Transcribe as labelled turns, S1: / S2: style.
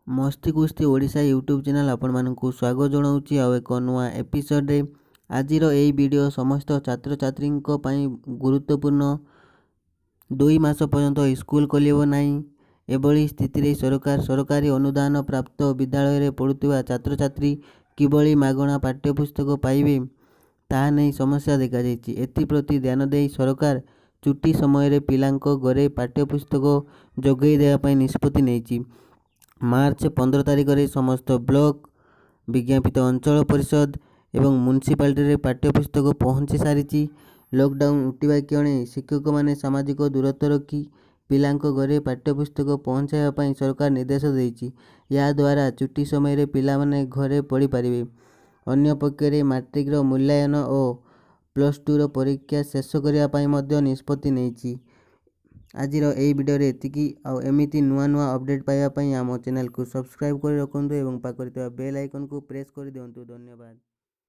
S1: ମସ୍ତି କୁସ୍ତି Odisha YouTube channel ଆପଣମାନଙ୍କୁ ସ୍ୱାଗତ ଜଣାଉଛି ଆଉ ଏକ ନୂଆ ଏପିସୋଡ଼ରେ। ଆଜିର ଏହି ଭିଡ଼ିଓ ସମସ୍ତ ଛାତ୍ରଛାତ୍ରୀଙ୍କ ପାଇଁ ଗୁରୁତ୍ୱପୂର୍ଣ୍ଣ। 2 ମାସ ପର୍ଯ୍ୟନ୍ତ ସ୍କୁଲ ଖୋଲିବ ନାହିଁ। ଏଭଳି ସ୍ଥିତିରେ ସରକାର ସରକାରୀ ଅନୁଦାନ ପ୍ରାପ୍ତ ବିଦ୍ୟାଳୟରେ ପଢ଼ୁଥିବା ଛାତ୍ରଛାତ୍ରୀ କିଭଳି ମାଗଣା ପାଠ୍ୟପୁସ୍ତକ ପାଇବେ ତାହା ନେଇ ସମସ୍ୟା ଦେଖାଯାଇଛି। ଏଥିପ୍ରତି ଧ୍ୟାନ ଦେଇ ସରକାର ଛୁଟି ସମୟରେ ପିଲାଙ୍କ ଘରେ ପାଠ୍ୟପୁସ୍ତକ ଯୋଗାଇ ଦେବା ପାଇଁ ନିଷ୍ପତ୍ତି ନେଇଛି। ମାର୍ଚ୍ଚ 15 ତାରିଖରେ ସମସ୍ତ ବ୍ଲକ, ବିଜ୍ଞାପିତ ଅଞ୍ଚଳ ପରିଷଦ ଏବଂ ମ୍ୟୁନିସିପାଲିଟିରେ ପାଠ୍ୟପୁସ୍ତକ ପହଞ୍ଚି ସାରିଛି। ଲକଡାଉନ୍ ଉଠିବା କ୍ଷଣି ଶିକ୍ଷକମାନେ ସାମାଜିକ ଦୂରତ୍ୱ ରଖି ପିଲାଙ୍କ ଘରେ ପାଠ୍ୟପୁସ୍ତକ ପହଞ୍ଚାଇବା ପାଇଁ ସରକାର ନିର୍ଦ୍ଦେଶ ଦେଇଛି। ଏହାଦ୍ୱାରା ଛୁଟି ସମୟରେ ପିଲାମାନେ ଘରେ ପଢ଼ିପାରିବେ। ଅନ୍ୟପକ୍ଷରେ ମାଟ୍ରିକର ମୂଲ୍ୟାୟନ ଓ ପ୍ଲସ୍ ଟୁର ପରୀକ୍ଷା ଶେଷ କରିବା ପାଇଁ ମଧ୍ୟ ନିଷ୍ପତ୍ତି ନେଇଛି। ଆଜିର ଏହି ଭିଡ଼ିଓରେ ଏତିକି। ଆଉ ଏମିତି ନୂଆ ନୂଆ ଅପଡ଼େଟ୍ ପାଇବା ପାଇଁ ଆମ ଚ୍ୟାନେଲକୁ ସବସ୍କ୍ରାଇବ୍ କରି ରଖନ୍ତୁ ଏବଂ ପାଖରେ ଥିବା ବେଲ୍ ଆଇକନ୍କୁ ପ୍ରେସ୍ କରିଦିଅନ୍ତୁ। ଧନ୍ୟବାଦ।